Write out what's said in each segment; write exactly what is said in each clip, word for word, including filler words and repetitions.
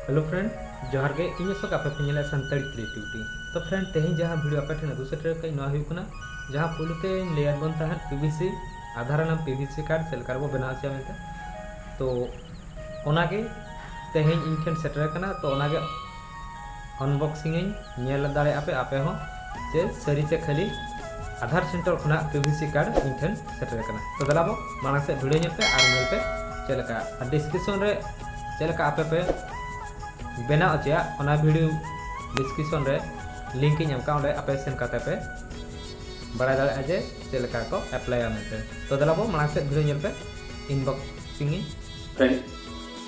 Hello friend, ᱡᱚᱦᱟᱨ ᱜᱮ᱾ ᱤᱧ ᱟᱥᱚᱠ ᱟᱯᱮ ᱯᱮ ᱧᱮᱞᱮᱫ ᱥᱟᱱᱛᱟᱲᱤ Creativity᱾ ᱛᱚ friend, ᱛᱮᱦᱮᱧ ᱡᱟᱦᱟᱸ video ᱟᱯᱮ ᱴᱷᱮᱱ ᱟᱹᱜᱩ ᱥᱮᱴᱮᱨ ᱟᱠᱟᱫᱟᱹᱧ, ᱱᱚᱣᱟ ᱦᱩᱭᱩᱜ ᱠᱟᱱᱟ ᱡᱟᱦᱟᱸ ᱯᱩᱭᱞᱩ ᱛᱮᱧ ᱞᱟᱹᱭᱟᱫ ᱵᱚᱱ ᱛᱟᱦᱮᱸᱫ PVC, ᱟᱫᱷᱟᱨ ᱨᱮᱱᱟᱜ PVC card ᱪᱮᱫ ᱞᱮᱠᱟ ᱨᱮᱵᱚ ᱵᱮᱱᱟᱣ ᱦᱚᱪᱚᱭᱟ ᱢᱮᱱᱛᱮ᱾ ᱛᱚ ᱚᱱᱟᱜᱮ ᱛᱮᱦᱮᱧ ᱤᱧ ᱴᱷᱮᱱ ᱥᱮᱴᱮᱨ ᱟᱠᱟᱱᱟ᱾ ᱛᱚ ᱚᱱᱟᱜᱮ unboxing ᱤᱧ ᱧᱮᱞ ᱫᱟᱲᱮᱭᱟᱜᱼᱟ ᱯᱮ ᱟᱯᱮ ᱦᱚᱸ, ᱡᱮ ᱥᱟᱹᱨᱤ ᱥᱮ ᱠᱷᱟᱹᱞᱤ ᱟᱫᱷᱟᱨ center ᱠᱷᱚᱱᱟᱜ PVC card ᱤᱧ ᱴᱷᱮᱱ ᱥᱮᱴᱮᱨ ᱟᱠᱟᱱᱟ᱾ ᱛᱚ ᱫᱮᱞᱟ ᱵᱚ ᱢᱟᱲᱟᱝ ᱥᱮᱫ video ᱧᱮᱞ ᱯᱮ ᱟᱨ ᱧᱮᱞ ᱯᱮ ᱪᱮᱫ ᱞᱮᱠᱟ᱾ ᱟᱨ description ᱨᱮ ᱪᱮᱫ ᱞᱮᱠᱟ ᱟᱯᱮ ᱯᱮ ᱵᱮᱱᱟᱣ ᱦᱚᱪᱚᱭᱟ, ᱚᱱᱟ video description ᱨᱮ link ᱤᱧ ᱮᱢ ᱠᱟᱜᱼᱟ, ᱚᱸᱰᱮ ᱟᱯᱮ ᱥᱮᱱ ᱠᱟᱛᱮ ᱯᱮ ᱵᱟᱲᱟᱭ ᱫᱟᱲᱮᱭᱟᱜᱼᱟ ᱡᱮ ᱪᱮᱫ ᱞᱮᱠᱟ ᱠᱚ applyᱟ ᱢᱮᱱᱛᱮ᱾ ᱛᱚ ᱫᱮᱞᱟ ᱵᱚ ᱢᱟᱲᱟᱝ ᱥᱮᱫ video ᱧᱮᱞ ᱯᱮ, unboxing ᱤᱧ᱾ Friend,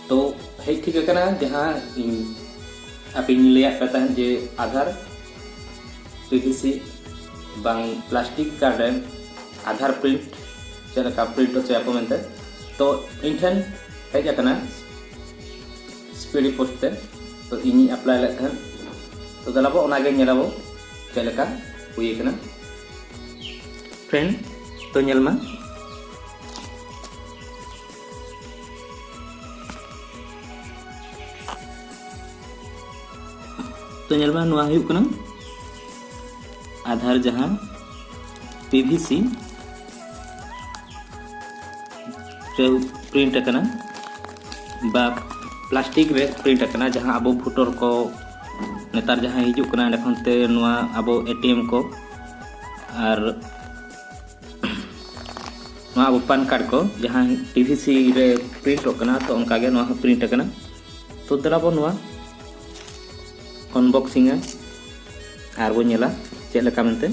ᱛᱚ ᱦᱮᱡ ᱴᱷᱤᱠ ᱟᱠᱟᱱᱟ ᱡᱟᱦᱟᱸ ᱤᱧ ᱟᱯᱮᱧ ᱞᱟᱹᱭᱟᱫ ᱯᱮ ᱛᱟᱦᱮᱸᱫ ᱡᱮ ᱟᱫᱷᱟᱨ PVC ᱵᱟᱝ plastic card ᱨᱮ ᱟᱫᱷᱟᱨ print ᱪᱮᱫ ᱞᱮᱠᱟ print ᱦᱚᱪᱚᱭᱟᱠᱚ ᱢᱮᱱᱛᱮ᱾ ᱛᱚ ᱤᱧ ᱴᱷᱮᱱ ᱦᱮᱡ ᱟᱠᱟᱱᱟ speedy post ᱛᱮ, ᱛᱚ ᱤᱧᱤᱧ apply ᱞᱮᱫ ᱛᱟᱦᱮᱸᱫ᱾ ᱛᱚ ᱫᱮᱞᱟ ᱵᱚ ᱚᱱᱟᱜᱮ ᱧᱮᱞᱟᱵᱚ ᱪᱮᱫ ᱞᱮᱠᱟ ᱦᱩᱭ ᱟᱠᱟᱱᱟ᱾ Friend, ᱛᱚ ᱧᱮᱞ ᱢᱟ᱾ ᱛᱚ ᱧᱮᱞ ᱢᱮ, ᱱᱚᱣᱟ ᱦᱩᱭᱩᱜ ᱠᱟᱱᱟ ᱟᱫᱷᱟᱨ, ᱡᱟᱦᱟᱸ PVC ᱨᱮ print ᱟᱠᱟᱱᱟ ᱵᱟ plastic ᱨᱮ print ᱟᱠᱟᱱᱟ, ᱡᱟᱦᱟᱸ ᱟᱵᱚ voter ᱠᱚ ᱱᱮᱛᱟᱨ ᱡᱟᱦᱟᱸ ᱦᱤᱡᱩᱜ ᱠᱟᱱᱟ, ᱮᱸᱰᱮᱠᱷᱟᱱ ᱛᱮ ᱱᱚᱣᱟ ᱟᱵᱚ ATM ᱠᱚ ᱟᱨ ᱱᱚᱣᱟ ᱟᱵᱚ PAN card ᱠᱚ ᱡᱟᱦᱟᱸ PVC ᱨᱮ printᱚᱜ ᱠᱟᱱᱟ, ᱛᱚ ᱚᱱᱠᱟ ᱜᱮ ᱱᱚᱣᱟ ᱦᱚᱸ print ᱟᱠᱟᱱᱟ᱾ ᱛᱚ ᱫᱮᱞᱟ ᱵᱚᱱ ᱱᱚᱣᱟ unboxingᱟ ᱟᱨ ᱵᱚᱱ ᱧᱮᱞᱟ ᱪᱮᱫ ᱞᱮᱠᱟ ᱢᱮᱱᱛᱮ᱾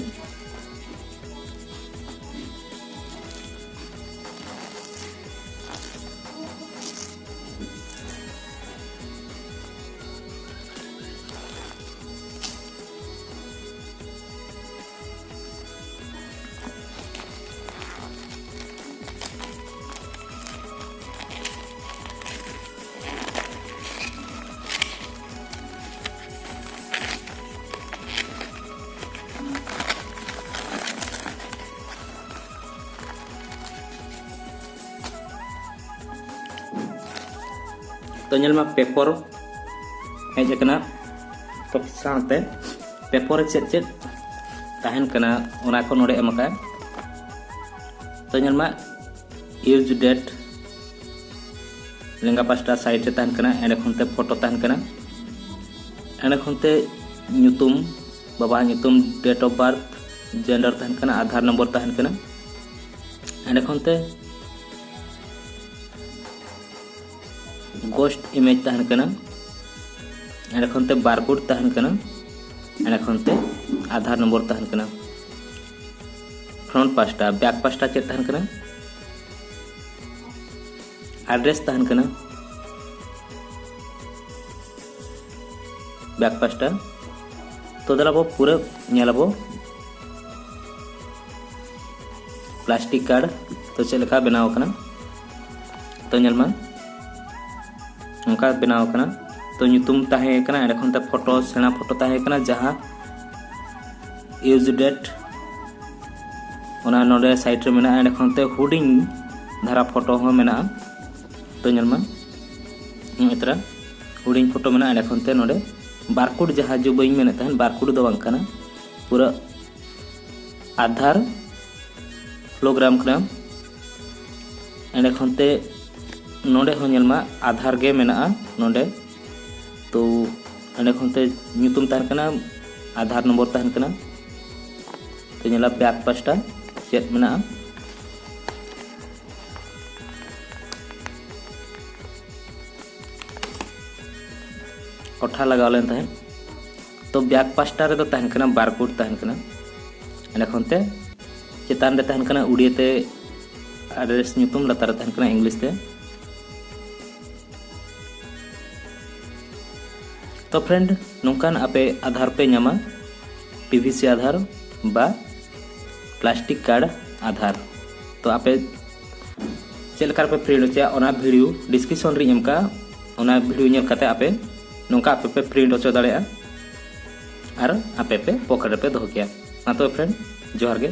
ᱛᱚ ᱧᱮᱞ ᱢᱟ, paper ᱦᱮᱡ ᱟᱠᱟᱱᱟ᱾ ᱛᱚ ᱥᱟᱶᱛᱮ ᱯᱮᱯᱟᱨ ᱨᱮ ᱪᱮᱫ ᱪᱮᱫ ᱛᱟᱦᱮᱱ ᱠᱟᱱᱟ, ᱚᱱᱟ ᱠᱚ ᱱᱚᱰᱮ ᱮᱢ ᱟᱠᱟᱫᱼᱟ᱾ ᱛᱚ ᱧᱮᱞ ᱢᱟ, use date ᱞᱮᱸᱜᱟ ᱯᱟᱥᱴᱟ ᱥᱟᱭᱤᱰ ᱨᱮ ᱛᱟᱦᱮᱱ ᱠᱟᱱᱟ, ᱮᱸᱰᱮ ᱠᱷᱚᱱ ᱛᱮ ᱯᱷᱳᱴᱳ ᱛᱟᱦᱮᱱ ᱠᱟᱱᱟ, ᱮᱸᱰᱮ ᱠᱷᱚᱱ ᱛᱮ ᱧᱩᱛᱩᱢ, ᱵᱟᱵᱟᱣᱟᱜ ᱧᱩᱛᱩᱢ, date of birth, gender ᱛᱟᱦᱮᱱ ᱠᱟᱱᱟ, ᱟᱫᱷᱟᱨ ᱱᱚᱢᱵᱚᱨ ᱛᱟᱦᱮᱱ ᱠᱟᱱᱟ, ᱮᱸᱰᱮ ᱠᱷᱚᱱ ᱛᱮ ᱜᱷᱳᱥᱴ ᱤᱢᱮᱡᱽ ᱛᱟᱦᱮᱱ ᱠᱟᱱᱟ, ᱮᱸᱰᱮ ᱠᱷᱚᱱ ᱛᱮ ᱵᱟᱨᱠᱳᱰ ᱛᱟᱦᱮᱱ ᱠᱟᱱᱟ, ᱮᱸᱰᱮ ᱠᱷᱚᱱ ᱛᱮ ᱟᱫᱷᱟᱨ ᱱᱚᱢᱵᱚᱨ ᱛᱟᱦᱮᱱ ᱠᱟᱱᱟ᱾ ᱯᱷᱨᱚᱱᱴ ᱯᱟᱥᱴᱟ, ᱵᱮᱠ ᱯᱟᱥᱴᱟ ᱪᱮᱫ ᱛᱟᱦᱮᱱ ᱠᱟᱱᱟ? ᱮᱰᱨᱮᱥ ᱛᱟᱦᱮᱱ ᱠᱟᱱᱟ ᱵᱮᱠ ᱯᱟᱥᱴᱟ᱾ ᱛᱚ ᱫᱮᱞᱟ ᱵᱚ ᱯᱩᱨᱟᱹ ᱧᱮᱞ ᱟᱵᱚ ᱯᱞᱟᱥᱴᱤᱠ ᱠᱟᱨᱰ ᱛᱚ ᱪᱮᱫ ᱞᱮᱠᱟ ᱵᱮᱱᱟᱣ ᱟᱠᱟᱱᱟ᱾ ᱛᱚ ᱧᱮᱞ ᱢᱟ, ᱚᱱᱠᱟ ᱵᱮᱱᱟᱣ ᱟᱠᱟᱱᱟ᱾ ᱛᱚ ᱧᱩᱛᱩᱢ ᱛᱟᱦᱮᱸ ᱠᱟᱱᱟ, ᱮᱸᱰᱮ ᱠᱷᱚᱱ ᱛᱮ ᱯᱷᱳᱴᱳ, ᱥᱮᱬᱟ ᱯᱷᱳᱴᱳ ᱛᱟᱦᱮᱸ ᱠᱟᱱᱟ, ᱡᱟᱦᱟᱸ use date ᱚᱱᱟ ᱱᱚᱰᱮ ᱥᱟᱭᱤᱰ ᱨᱮ ᱢᱮᱱᱟᱜᱼᱟ᱾ ᱮᱸᱰᱮ ᱠᱷᱚᱱ ᱛᱮ ᱦᱩᱰᱤᱧ ᱫᱷᱟᱨᱟ ᱯᱷᱳᱴᱳ ᱦᱚᱸ ᱢᱮᱱᱟᱜᱼᱟ᱾ ᱛᱚ ᱧᱮᱞ ᱢᱟ, ᱱᱚᱜᱼᱚᱭ ᱛᱚᱨᱟ ᱦᱩᱰᱤᱧ ᱯᱷᱳᱴᱳ ᱢᱮᱱᱟᱜᱼᱟ᱾ ᱮᱸᱰᱮ ᱠᱷᱚᱱ ᱛᱮ ᱱᱚᱰᱮ ᱵᱟᱨᱠᱳᱰ, ᱡᱟᱦᱟᱸ ᱡᱮ ᱵᱟᱹᱧ ᱢᱮᱱᱮᱫ ᱛᱟᱦᱮᱱ, ᱵᱟᱨᱠᱳᱰ ᱫᱚ ᱵᱟᱝ ᱠᱟᱱᱟ, ᱯᱩᱨᱟᱹ ᱟᱫᱷᱟᱨ ᱦᱳᱞᱳᱜᱨᱟᱢ ᱠᱟᱱᱟ᱾ ᱮᱸᱰᱮ ᱠᱷᱚᱱ ᱛᱮ ᱱᱚᱰᱮ ᱦᱚᱸ ᱧᱮᱞ ᱢᱟ, ᱟᱫᱷᱟᱨ ᱜᱮ ᱢᱮᱱᱟᱜᱼᱟ ᱱᱚᱰᱮ᱾ ᱛᱚ ᱮᱸᱰᱮ ᱠᱷᱚᱱ ᱛᱮ ᱧᱩᱛᱩᱢ ᱛᱟᱦᱮᱱ ᱠᱟᱱᱟ, ᱟᱫᱷᱟᱨ ᱱᱚᱢᱵᱚᱨ ᱛᱟᱦᱮᱱ ᱠᱟᱱᱟ᱾ ᱛᱚ ᱧᱮᱞᱟ ᱵᱮᱠ ᱯᱟᱥᱴᱟ ᱪᱮᱫ ᱢᱮᱱᱟᱜᱼᱟ᱾ ᱚᱴᱷᱟ ᱞᱟᱜᱟᱣ ᱞᱮᱱ ᱛᱟᱦᱮᱸᱫ᱾ ᱛᱚ ᱵᱮᱠ ᱯᱟᱥᱴᱟ ᱨᱮᱫᱚ ᱛᱟᱦᱮᱱ ᱠᱟᱱᱟ, ᱵᱟᱨᱠᱳᱰ ᱛᱟᱦᱮᱱ ᱠᱟᱱᱟ᱾ ᱮᱸᱰᱮ ᱠᱷᱚᱱ ᱛᱮ ᱪᱮᱛᱟᱱ ᱨᱮ ᱛᱟᱦᱮᱱ ᱠᱟᱱᱟ ᱩᱲᱤᱭᱟᱹ ᱛᱮ ᱮᱰᱨᱮᱥ ᱧᱩᱛᱩᱢ, ᱞᱟᱛᱟᱨ ᱨᱮ ᱛᱟᱦᱮᱱ ᱠᱟᱱᱟ ᱤᱝᱞᱤᱥ ᱛᱮ᱾ ᱛᱚ ᱯᱷᱨᱮᱱᱰ, ᱱᱚᱝᱠᱟᱱ ᱟᱯᱮ ᱟᱫᱷᱟᱨ ᱯᱮ ᱧᱟᱢᱟ, ᱯᱤ ᱵᱷᱤ ᱥᱤ ᱟᱫᱷᱟᱨ ᱵᱟ ᱯᱞᱟᱥᱴᱤᱠ ᱠᱟᱨᱰ ᱟᱫᱷᱟᱨ᱾ ᱛᱚ ᱟᱯᱮ ᱪᱮᱫ ᱞᱮᱠᱟ ᱨᱮᱯᱮ ᱯᱨᱤᱱᱴ ᱦᱚᱪᱚᱭᱟ, ᱚᱱᱟ ᱵᱷᱤᱰᱤᱭᱳ ᱰᱤᱥᱠᱨᱤᱯᱥᱚᱱ ᱨᱤᱧ ᱮᱢ ᱠᱟᱜᱼᱟ᱾ ᱚᱱᱟ ᱵᱷᱤᱰᱤᱭᱳ ᱧᱮᱞ ᱠᱟᱛᱮ ᱟᱯᱮ ᱱᱚᱝᱠᱟ ᱟᱯᱮ ᱯᱮ ᱯᱨᱤᱱᱴ ᱦᱚᱪᱚ ᱫᱟᱲᱮᱭᱟᱜᱼᱟ ᱟᱨ ᱟᱯᱮ ᱯᱮ ᱯᱚᱠᱮᱴ ᱨᱮᱯᱮ ᱫᱚᱦᱚ ᱠᱮᱭᱟ᱾ ᱢᱟ ᱛᱚᱵᱮ ᱯᱷᱨᱮᱱᱰ, ᱡᱚᱦᱟᱨ ᱜᱮ᱾